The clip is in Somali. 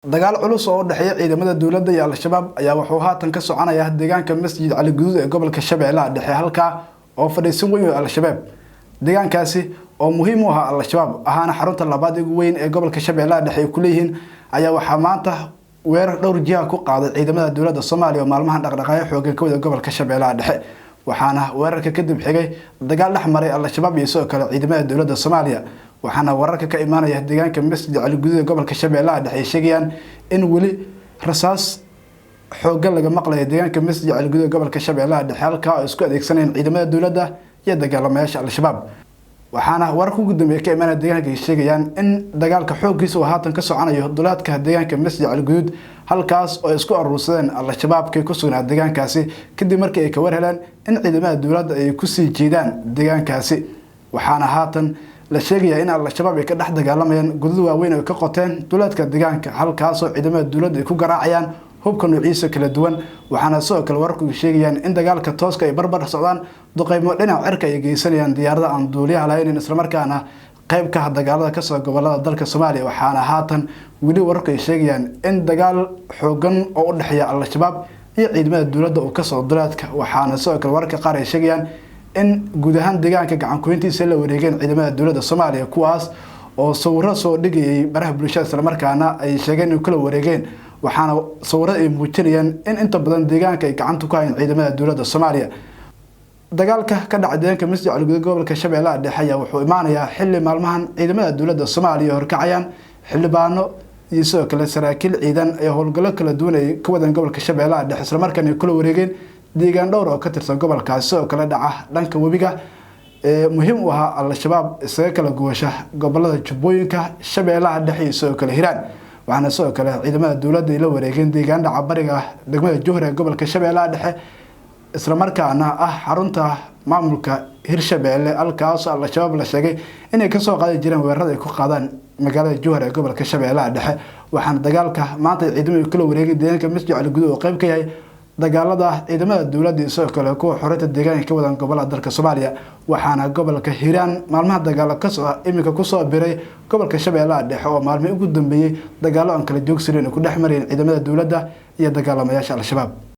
Dagaal culus oo u dhexeeya ciidamada dowladda iyo Al-Shabaab ayaa wuxuu haatan ka soconayaa deegaanka Masjid Cali Guduud ee gobolka Shabeellaha Dhexe, halkaa oo fadhiisan weyn oo Al-Shabaab. Deegaankaasi oo muhiim u ahaa Al-Shabaab, ahaana xarunta labaad ugu weyn ee gobolka Shabeellaha Dhexe ay ku leeyihiin, ayaa waxaa maanta weerar dhowr jiha ku qaaday ciidamada dowladda Soomaaliya oo maalmahan dhaqdhaqaaqyo xoogan ka wada gobolka Shabeellaha Dhexe. Waxaana weerarka kadib xigay dagaal dhex maray Al-Shabaab iyo sidoo kale ciidamada dowladda Soomaaliya. Waxaana wararka ka imaanaya deegaanka Masjid Cali Guduud ee gobolka Shabeellaha Dhexe ay sheegayaan in weli rasaas xooggan laga maqlayo deegaanka Masjid Cali Guduud ee gobolka Shabeellaha Dhexe, halkaa oo isku adeegsanayeen ciidamada dowladda iyo dagaalamayaasha Al-Shabaab. Waxaana wararka ugu dambeeya ka imaanaya deegaanka ay sheegayaan in dagaalka xooggiisa uu haatan ka soconayo duleedka deegaanka Masjid Cali Guduud, halkaas oo isku aruursadeen Al-Shabaabkii ku sugnaa deegaankaasi kadib markii ay ka war heleen in ciidamada dowladda ay kusii jeedaan deegaankaasi. Waxaana haatan la sheegayaa in Al-Shabaab ay ka dhex dagaalamayaan godad waaweyn oo ka qoteen duleedka deegaanka, halkaasoo ciidamada dowladda ay ku garaacayaan hubka noociisa kala duwan. Waxaana sidoo kale wararku sheegayaan in dagaalka tooska ay barbar socdaan duqeymo dhinaca cirka ay geysanayaan diyaarada aan duuliyaha lahaynin, islamarkaana qayb ka ah dagaalada kasoo gobolada dalka Soomaaliya. Waxaana haatan weli wararku ay sheegayaan in dagaal xoogan oo u dhexeeya Al-Shabaab iyo ciidamada dowladda uu kasoo duleedka. Waxaana sidoo kale wararka qaar ay sheegayaan in guud ahaan deegaanka gacan ku-hayntiisa la wareegeen ciidamada dowladda Soomaaliya, kuwaas oo sawirro soo dhigayay baraha bulshada, islamarkaana ay sheegeen inay kula wareegeen. Waxaana sawirada ay muujinayaan in inta badan deegaanka ay gacanta ku hayeen ciidamada dowladda Soomaaliya. Dagaalka ka dhacay deegaanka Masjid Cali Guduud gobolka Shabeellaha Dhexe ayaa wuxuu imaanayaa xilli maalmahan ciidamada dowladda Soomaaliya horkacayaan xildhibaano iyo sidoo kale saraakiil ciidan ay howlgallo kala duwan ay ka wadaan gobolka Shabeellaha Dhexe, islamarkaana ay kula wareegeen deegaan dhowr oo ka tirsan gobolkaasi, sidoo kale dhaca dhanka webiga ee muhiim u ahaa Al-Shabaab isaga kala goosha gobolada Jubbooyinka, Shabeellaha Dhexe iyo sidoo kale Hiiraan. Waxaana sidoo kale ciidamada dowladda ay la wareegeen deegaan dhaca bariga degmada Jowhar ee gobolka Shabeellaha Dhexe, islamarkaana ah xarunta maamulka Hirshabeelle, halkaasoo Al-Shabaab la sheegay inay kasoo qaadi jireen weerarada ay ku qaadaan magaalada Jowhar ee gobolka Shabeellaha Dhexe. Waxaana dagaalka maanta ay ciidamadu kala wareegay deegaanka Masjid Cali Guduud oo qayb ka yahay dagaalada ciidamada dowladda iyo sidoo kale kuwa xoreynta deegaanka ka wadaan gobolada dalka Soomaaliya. Waxaana gobolka Hiiraan maalmaha dagaalo ka socda iminka kusoo biray gobolka Shabeellaha Dhexe oo maalmihii ugu dambeeyey dagaalo aan kala joogsaneyn ay ku dhex marayeen ciidamada dowladda iyo dagaalamayaasha Al-Shabaab.